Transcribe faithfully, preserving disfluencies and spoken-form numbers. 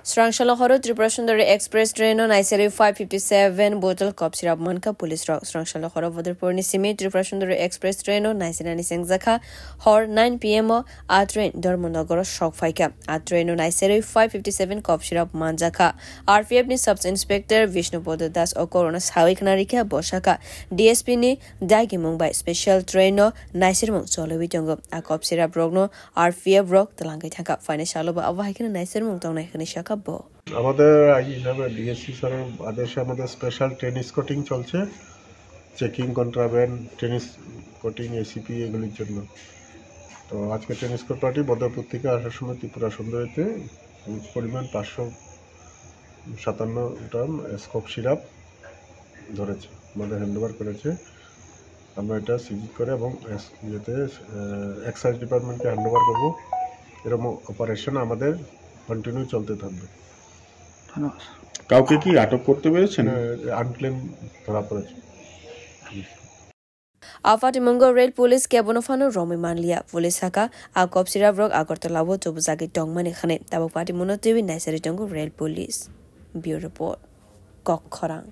Srangsalo horo Tripura Sundari Express train o naisari five fifty seven bottle kop sirap mankha police rok. Srangsalo horo Bodorpurni simi Tripura Sundari Express train o naisirani sengjakha hor nine P M o a train Dharmanagar o sok phaikha. A train o naisari five fifty seven kop sirap manjakha. R P F ni Sub Inspector Vishnu Bodo Das o korona sawi khna rikha bosaka D S P ni dagimung bai special train o naisirmung choliwi tongo. A kop sirap rokno R P F rok twlangwi thangkha. Phainai salo bo abo hai kheno naisirmung tongnai hwnwi sakha bo. আমাদের আই হিসাবে ডিএসপি স্যারের আদেশে আমাদের special train স্কটিং চলছে, checking, contraband, train স্কটিং, এসিপি এগুলির জন্য। তো আজকে ট্রেন স্কট পার্টি বদরপুর থেকে আসার সময় ত্রিপুরা সুন্দরীতে পরিমাণ পাঁচশো সাতান্ন গ্রাম স্কোপ সিরাপ ধরেছে, আমাদের হ্যান্ডওভার করেছে। আমরা এটা সিজ করে এবং এস-, ইয়েতে, আহ, এক্সাইজ ডিপার্টমেন্টকে হ্যান্ডওভার করবো। এরকম অপারেশন আমাদের কন্টিনিউ চলতে থাকবে। ধন্যবাদ। কাউকে কি আটক করতে পেরেছেন? আহ, আনক্লেম ধরা পড়েছে। Apha timungo rail police kebono phano romwi manliya. Police saka a kop sirap rok Agartala o tubujagwi tongmani hwnwi. Tabuk patimuno twiwi naisari tongo rail police. Bureau report. Kok khorang.